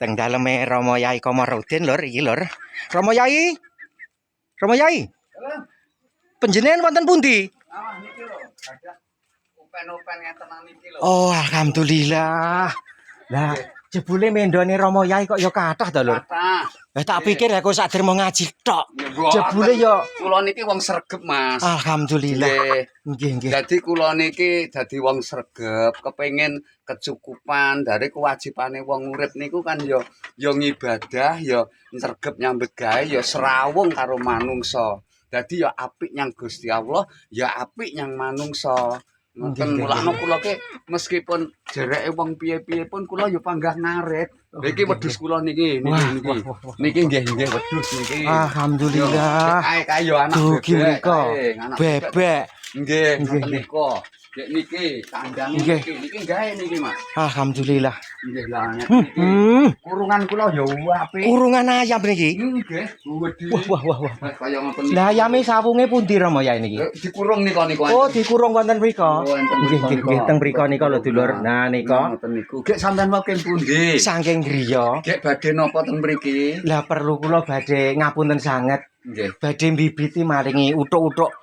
Teng daleme Romo Yai Komarudin, Lur, iki, Lur. Romo Yai. Romo Yai. Panjenengan wonten pundi? Ah, niki lho, ada upen-upen ngeten niki lho. Oh, alhamdulillah. Lah, jebule mendone Romo Yai kok ya kathah to, Lur. Kathah. Lah, tak pikir aku sak dermo ngaji tok. Ya, mboten. Jebule ya Kula niki wong sregep, Mas. Alhamdulillah. Nggih. Nggih. Dadi kula niki dadi wong sregep, kepengin kecukupan dari kewajibane wong urip niku kan ya ya ngibadah, ya sregep nyambut gawe, ya srawung karo manungsa. Dadi ya apik nyang Gusti Allah, ya apik nyang manungsa. Ngoten. Nggih. Mulakno kula ki meskipun jereke wong piye-piye pun kula ya panggah ngarit. Oh, Iki wedhus kula niki, niki Wah, niki. wah. Niki nggih nggih wedhus niki. Alhamdulillah. Kae kae yo anak Dugi bebek, mriko. Kae, anak bebek. Bebek. Nggih, Nggih, ngoten nggih. niku. Nggih niki kandange niki, niki gawe niki, Mas. Alhamdulillah. Nggih lah niki. Kurungan kula ya apik. Kurungan ayam niki. Nggih, wedi. Wah, wah, wah, wah. Kaya ngoten niki. Lah, ayame sawunge pundi, Romo Yai, niki? Dikurung nika niku. Oh, dikurung wonten mriko. Oh, enten Nggih, mriko nggih, nika. Nggih, teng mriko nika lho, dulur. Nah, nika Ngoten niku. Gek sampean wae pundi? Saking griya. Gek badhe napa teng mriki? Lah, perlu kula badhe ngapunten sanget. Badhe mbibiti maringi utuk-utuk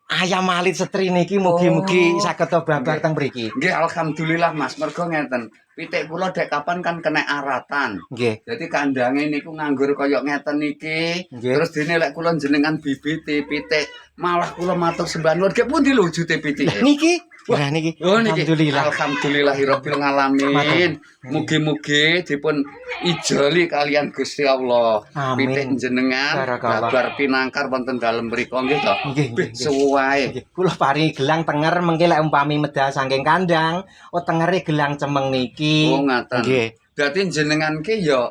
ayam alit setri niki, mugi-mugi saged babar teng mriki. Nggih, alhamdulillah, Mas, mergo ngeten. Pitik kula dek kapan kan kena aratan. Jadi kandange niku nganggur kaya ngeten niki. Terus dene lek kula jenengan bibiti pitik, malah kula matur sembah nuwun. Gek pundi lho wujute pitike? Lah niki. Lah niki. Oh, niki. Alhamdulillah. Alhamdulillahirabbil ngalamin. Mugi-mugi dipun ijoli kalian Gusti Allah. Amin. Pitik jenengan Barakallah. babar pinangkar wonten dalem mriku nggih to. Nggih, Bih nggih. suwae. Nggih, kula paringi gelang tenger mengke lek umpami medal saking kandang, oh tengere gelang cemeng niki. Oh, ngaten. Nggih. Berarti jenengan ki ya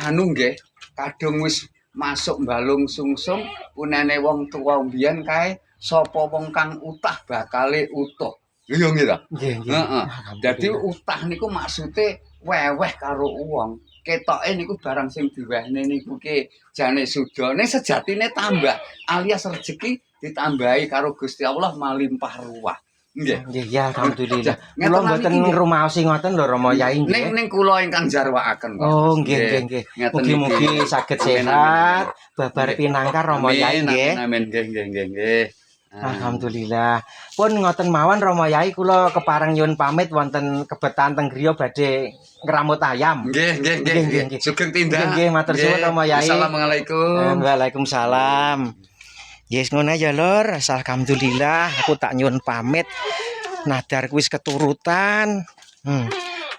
anu nggih, kadung wis masuk balung sungsung, unene wong tuwa mbiyen kae sapa wong kang utah bakale utuh. Iya nggih ta? Nggih. Heeh. Dadi Alhamdulillah. utah niku maksude weweh karo wong. Ketoke niku barang sing diwehne niku ki jane sudane sejatine tambah alias rezeki ditambahi karo Gusti Allah malimpah ruah. Nggih. Nggih, ya alhamdulillah. Ngeten Kula mboten niki, nggih. ngrumaosi ngoten lho, Romo Yai, Ning nggih. ning kula ingkang jarwakaken kok. Oh, nggih. Ngeten Mugi-mugi niki. saged Amin, amin, sehat, amin. babar pinangkar, Romo Yai, Amin, nggih. amin, amin, nggih, nggih, nggih, nggih. Ah. Alhamdulillah. Pun ngoten mawon, Romo Yai, kula kepareng nyuwun pamit wonten kebetan teng griya badhe ngramut ayam. Nggih, nggih, nggih. Nggih. Sugeng tindak. Nggih, nggih, matur suwun, Romo Yai. Assalamualaikum. Waalaikumsalam. Yes, ngono ya, Lur. Alhamdulillah aku tak nyuwun pamit. Nadar wis keturutan.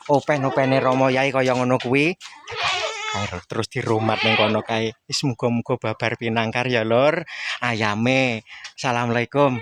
Open-opene Romo Yai kaya ngono kuwi. Kae lho, terus dirumat ning kono kae. Wis, muga-muga babar pinangkar ya, Lur. Ayame. Assalamualaikum.